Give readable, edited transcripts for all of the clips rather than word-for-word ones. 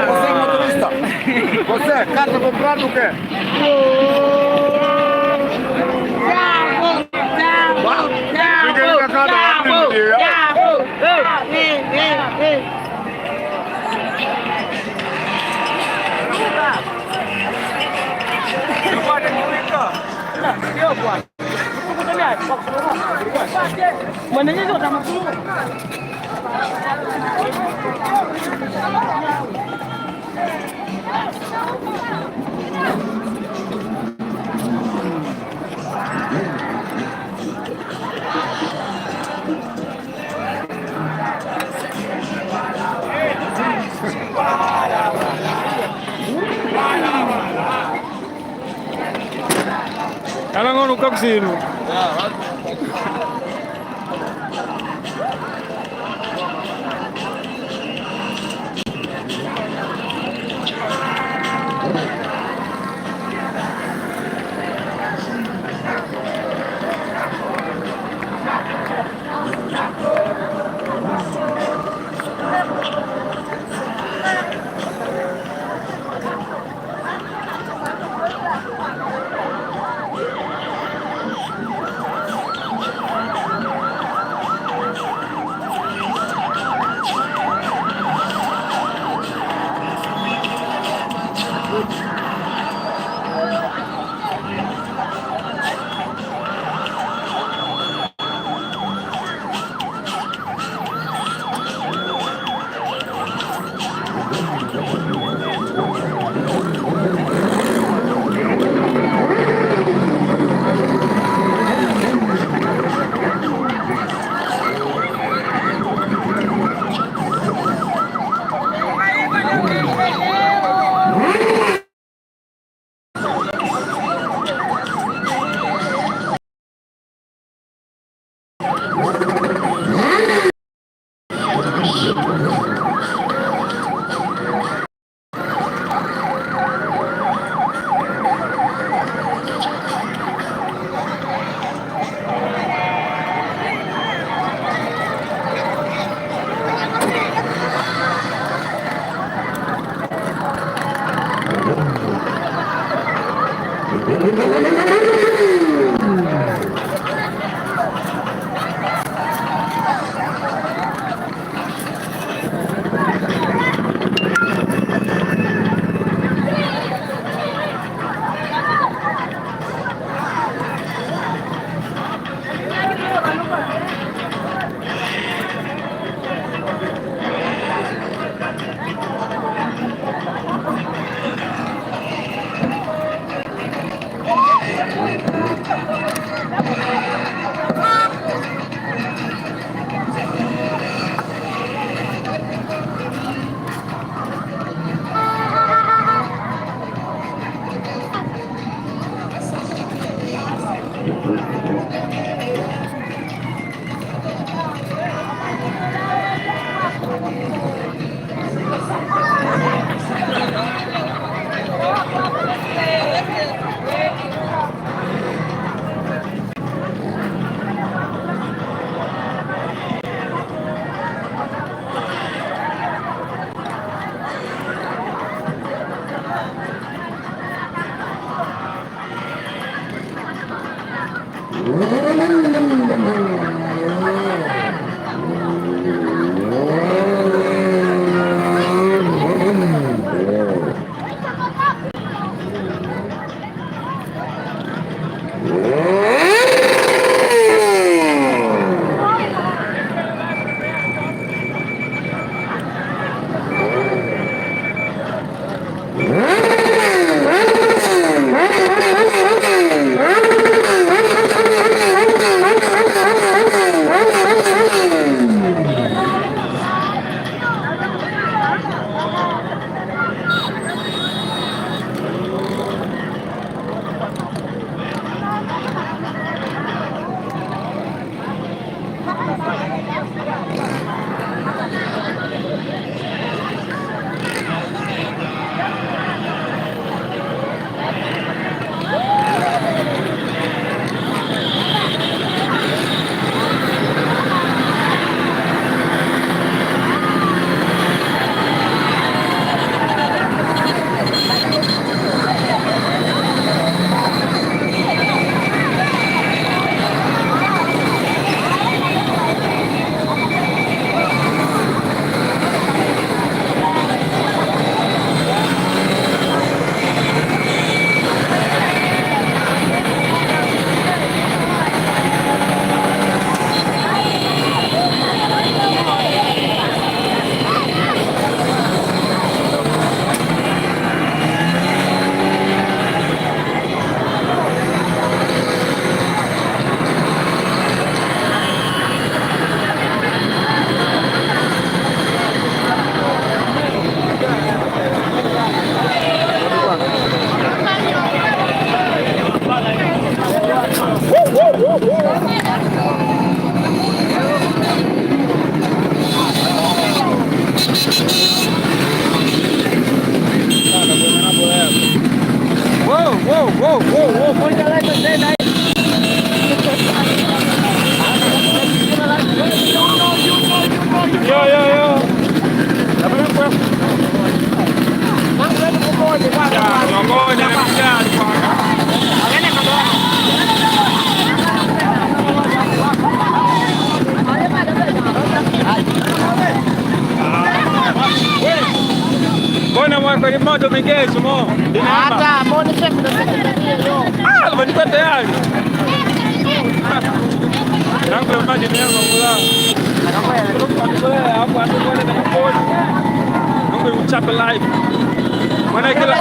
Você é motorista. Você, carta comprado o quê? Alang'ono ukakusinu. Ngoja na mjali kwa. Mbona mwaka moto mingezo mo? Hata mbona chef ndo yo. Ah, umechukua tayari. Nangu maji ni yangu kula. Hapo hapo hapo. Nangu uchape live. Mwana kila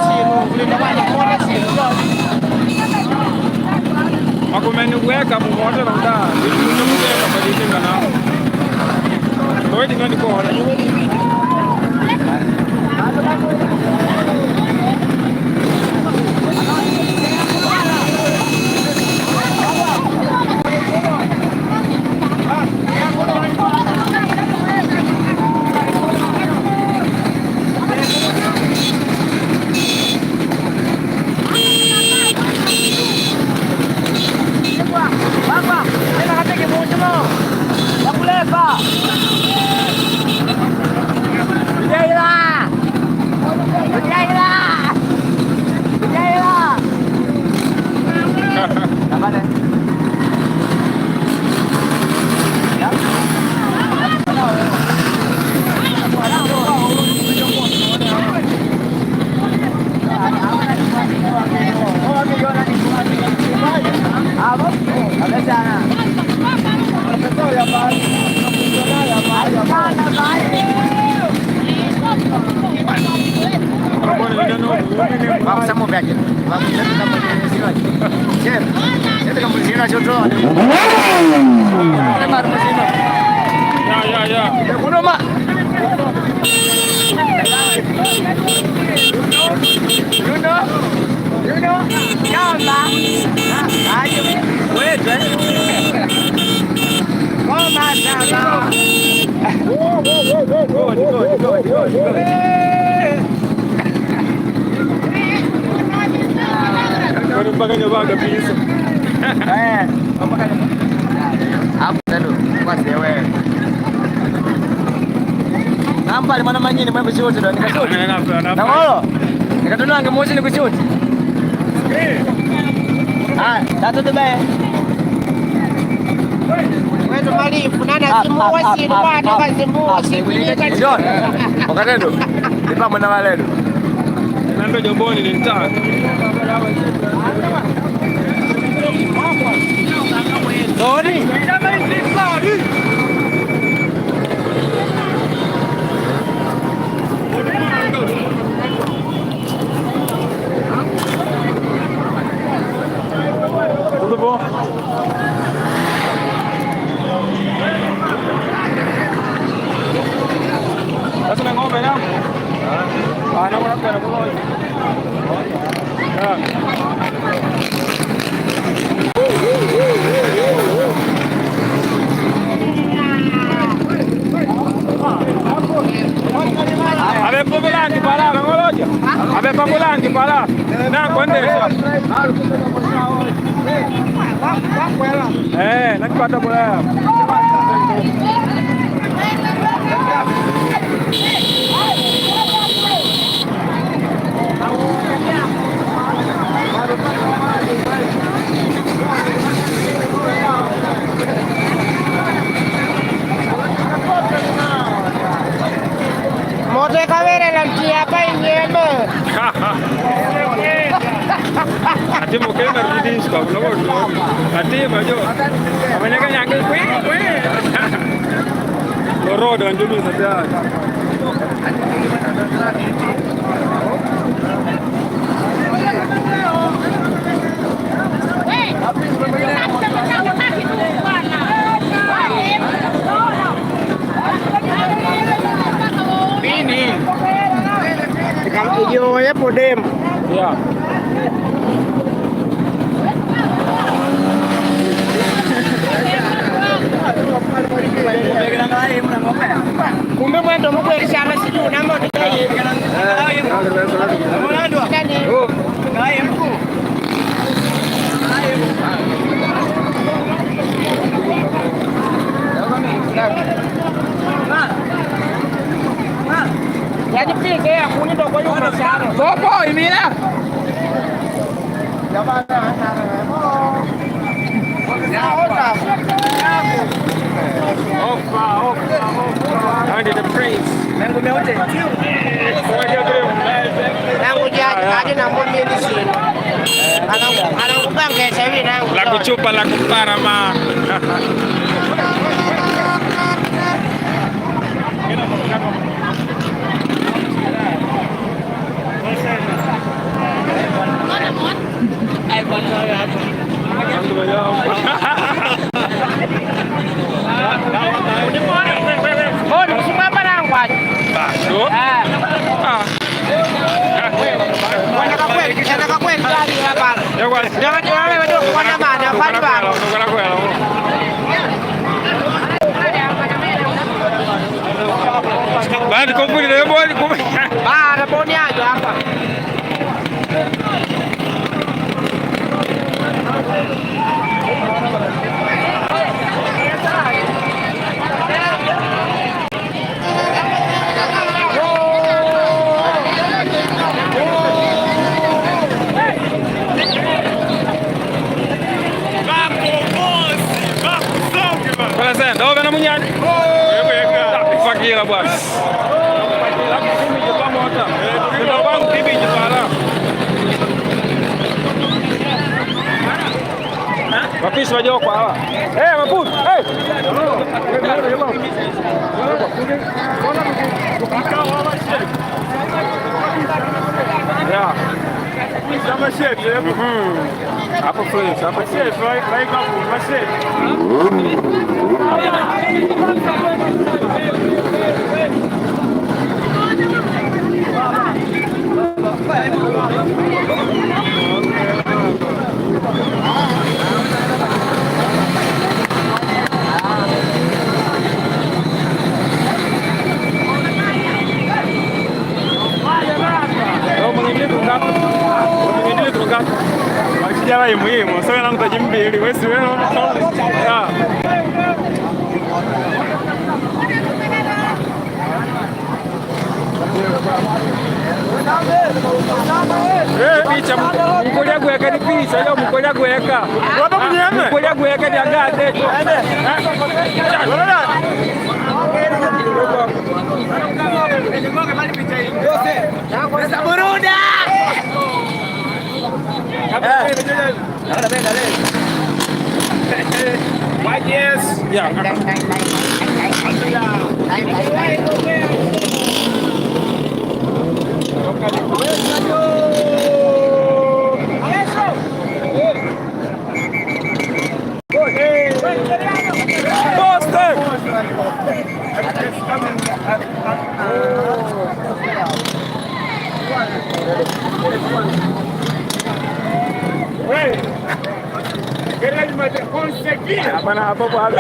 makumeni kuweka mumoto na nda. Ndio kuweka kwa nao. Kwa hiyo ndio niko. Baba, tena kateke mucho. Bakulepa. Jaila. Jaila. Jaila. Napane. Ya ya ya. Kwa mpaka nyumba kabisa. Nampali mwana manyini mwembe shuti ndo nikashuti. Namolo. Nikatunange moshi nikushuti. Ah, tatu tube. Wetu malifu nana simuwa sinu mwana kazimuwa sikulika John. Wakatendo. Nipa mwana waledo. Nando joboni ni mtaa. Doni. Tudo bom? Sasa na ng'ombe na? Ah, na kuna kuna kuna. Ah. Ave povolanti para, ngoloja. Ave povolanti para. Na kwendesha. Eh, nakipata bola. Moto kavere la mtia pa inyeme. Ati mukenda rudishwa unaona ati majo amenyaka nyange kwi kwi lorodo njumiza tayari. Ijoye podem. Yeah. Kumbe mwendo mugwerishana siduna moto. Yani pike ya kuni ndoko yuma sana. Popo imila. Andy the Prince. Nangu jadi na mbili sino. Anangupangesa hivi nangu. La kuchupa la kuparama. Bodi kusimama nangu aje. Bado. Ah. Ah. Wanaka kweli, wanaka kweli gari hapa. Yagwa. Ndio wale ndio kwa maana pale bado. Bado kompuni leo bodi. Bara bodi ajo hapa. Fakila bwana. Wapishi wajokwa hawa. Eh, Maputo. Eh. Yeah. Hapo fresh, hapo fresh. Sijawahi muhimu. Sasa nangu tajimbili wewe si wewe. Yeah. Picha mkolya gweka ni picha yo mkolya gweka. Mkolya gweka ni agate. Yes. Yeah. Poste! Hapana, hapo hapo.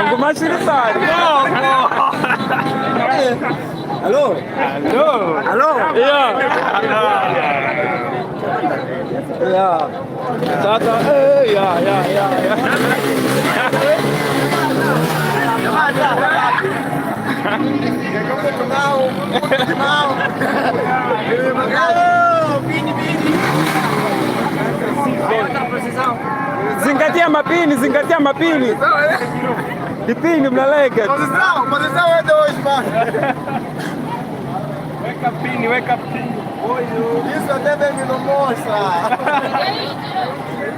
Ngumashiribali. Alô? Alô. Alô? Yeah. Yeah. Tata, eh, yeah, yeah, yeah, yeah. Zingatia mapini, zingatia mapini. Vipini mnalega. Posição, posição é dois, mano. Weka pini, weka pini. Isso até mesmo não mostra.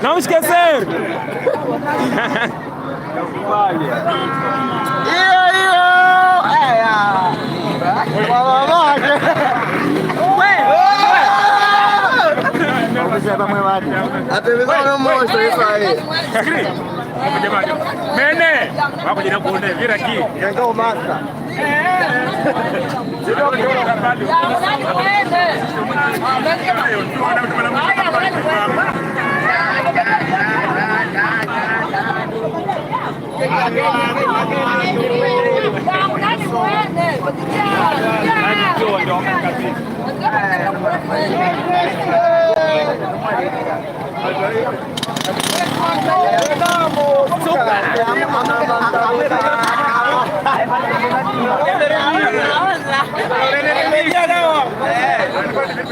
Não esquecer. Iyo, iyo. É, ah. A televisão não mostra isso aí. Mene. Wako kuone vira aqui. Então o master.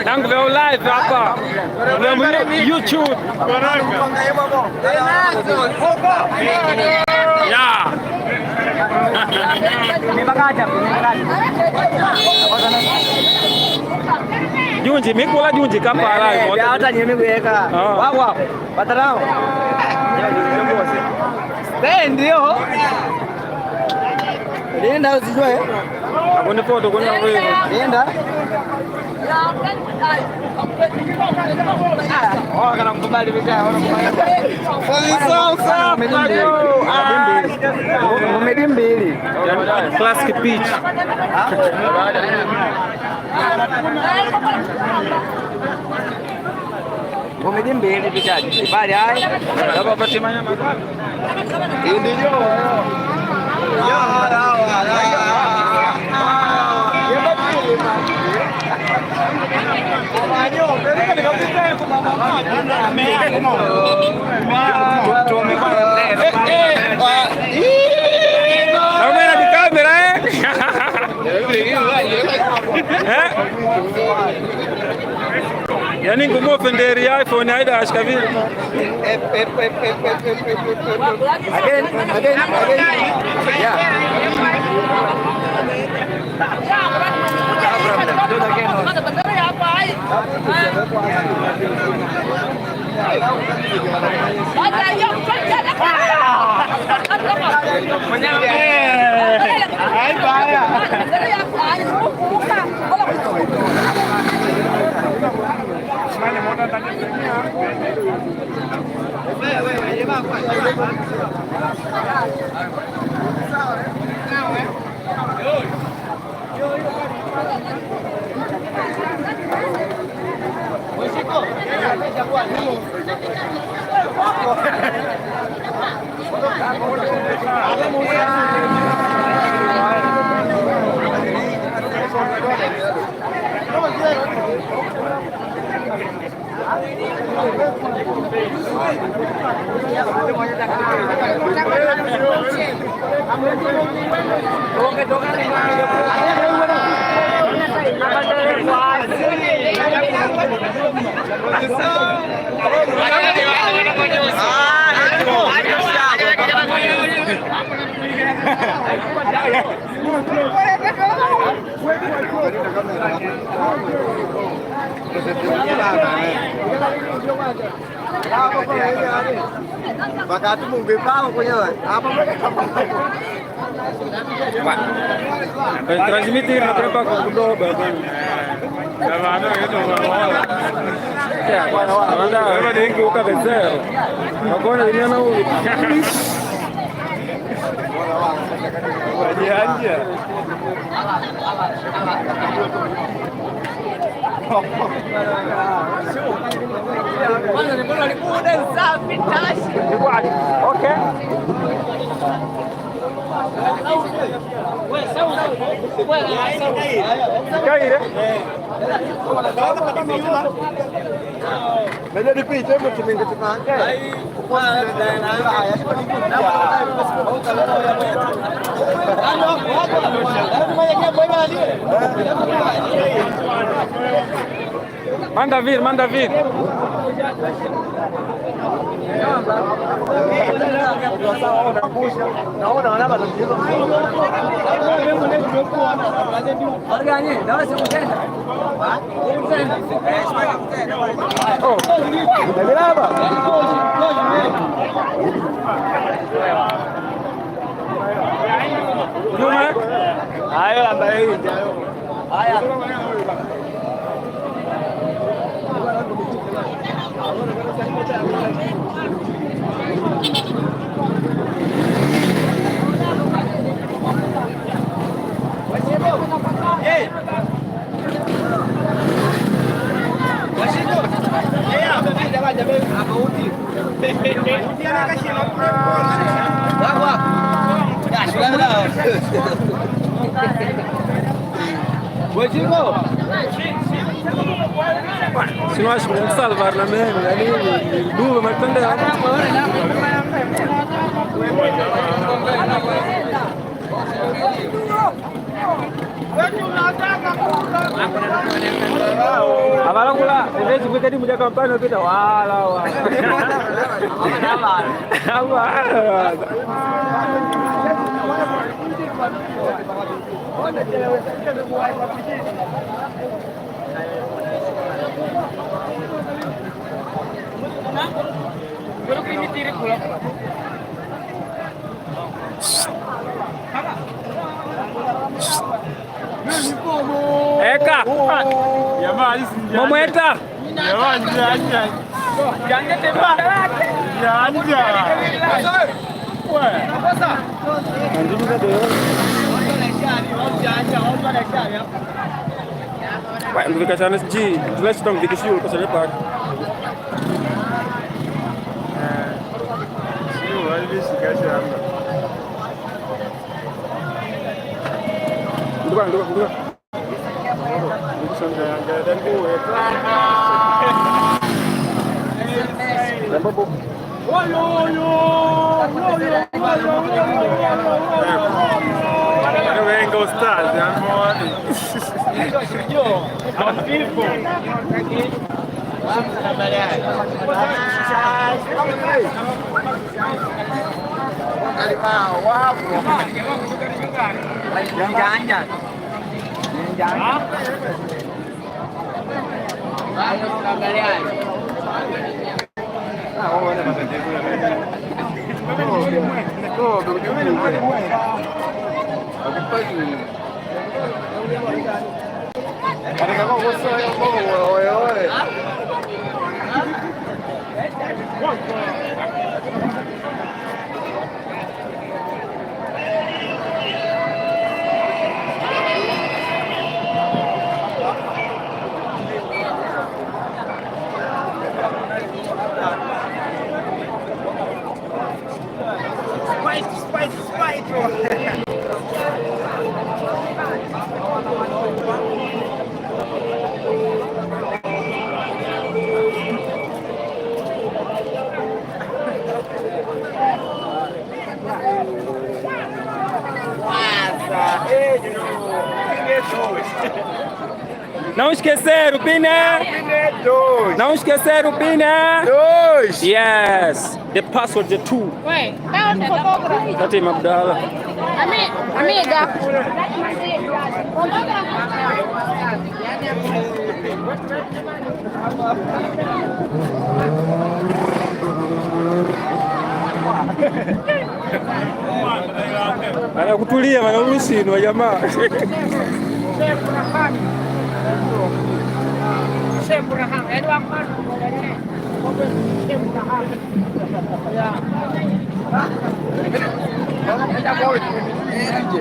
Nangu veo live hapa. Veo YouTube. Yeah. Junji mikula junji kapala. Hata nyemi kuweka. Wao patarao. Ndio. Linda usijue. Akone foto kwenye wewe. Linda. Oh, kana mkubali vita. Ngomedi mbili. Classic pitch. Ngomedi mbili pichaji. Bali hai. Baba patimanya Kamera di kamera eh. Eh? Yani ngumo fenderi iPhone aida ashika vile. Again, again, again. Yeah. Do it again. Wakati Mungu kwenye hapa. Transmitir na prepa kudoba. Okay. Kaire. Manda vir, manda vir. Juma. Ayo ambaye haya. Se não acho que salvar na mesmo, ali, duro, mas também. Abalakula evezi kuikadi muja kampani opita wala wala. Wala. Eka. Mamweta. Vai, não fica achando de let's don't get you because you're back. Nduka, nduka, nduka. Vengo state, Não esquecer o Piné. Não esquecer o Piné. Dois. Yes. The password is 2. Ué, tá onde fotógrafo? Fatima Abdallah. Amiga. Anakutulia wanaruhusi wa jamaa.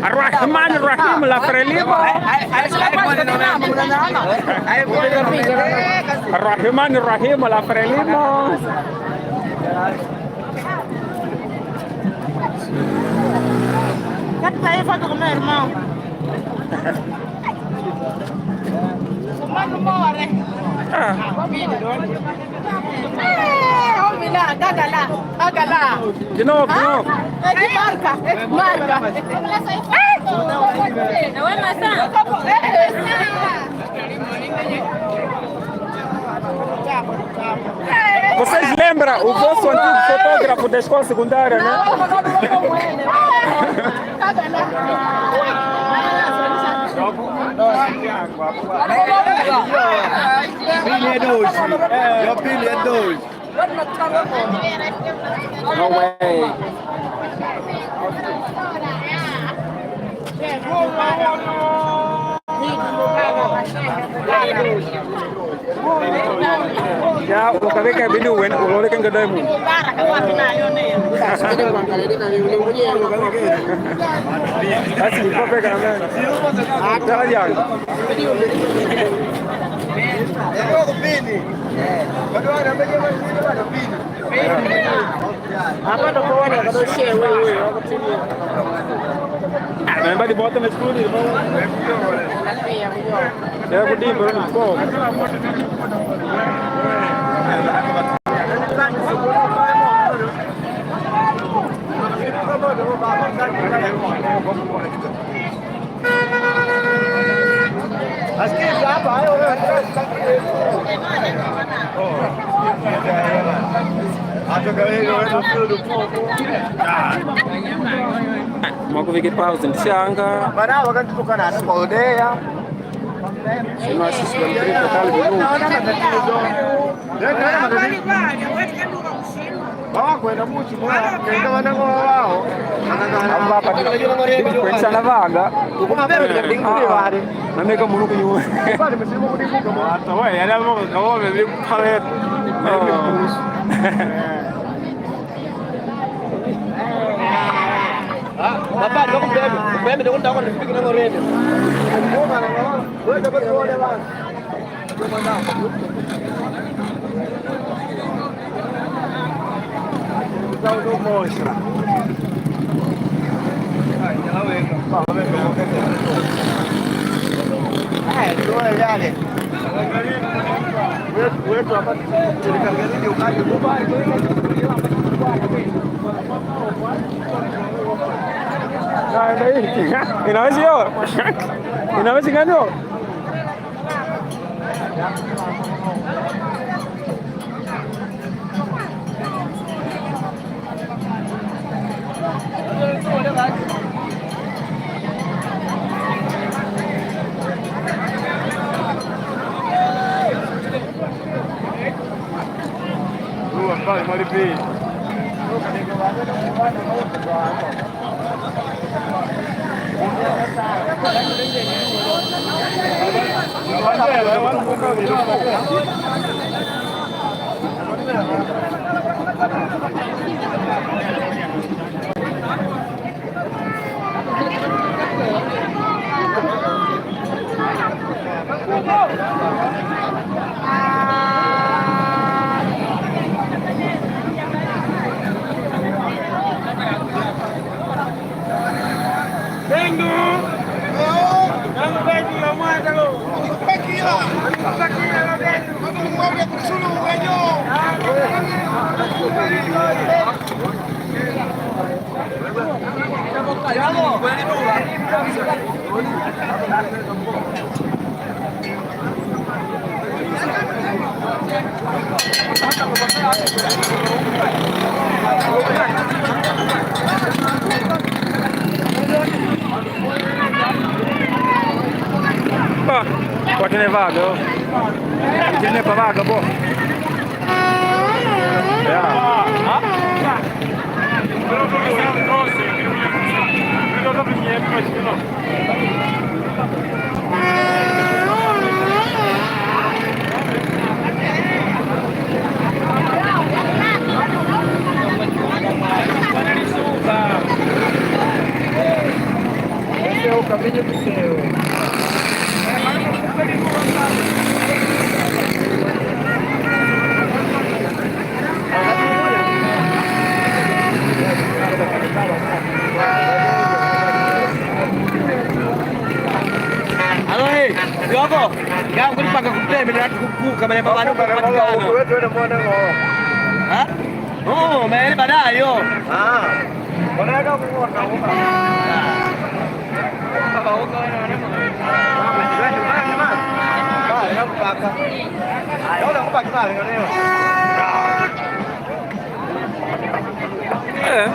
Arrahman Rahim la Frelimo. Arrahman Rahim la Frelimo. Canta aí, foto com meu irmão. O mano more. Eh, homem lá, gaga lá, gaga lá. De novo, de novo. É de marca, é de marca. Vocês lembram o vosso antigo fotógrafo da escola secundária, né? Pilha é dois. Your pilha é dois. No way. Ya, ukaweka ibidi uende uloleke ngedemu. Basi nikope kana mimi. Taraja. Hapa ndo kuona kadoshie wewe wakutumia. Na mbali bota na skuli. Ya kudimba ni kwa. Makuvike pauzi ndishanga. Bana wakatutukana na kodea. Sino sisi wa total bilu. Kwensana vaga. Nameka muluku nyuma. Inawezi yo. Inawezi gani yo? Pode levar, meu. Tene pa vaga, bo. Esse é o caminho do céu. Yogo, yangu nipaka kupembe na kukuka bale baba nuko kupatikana. Wewe tuende muone ngo. Ha? Oh, mimi baadaye yo. Ah. Wanaweka kuona huko. Eh.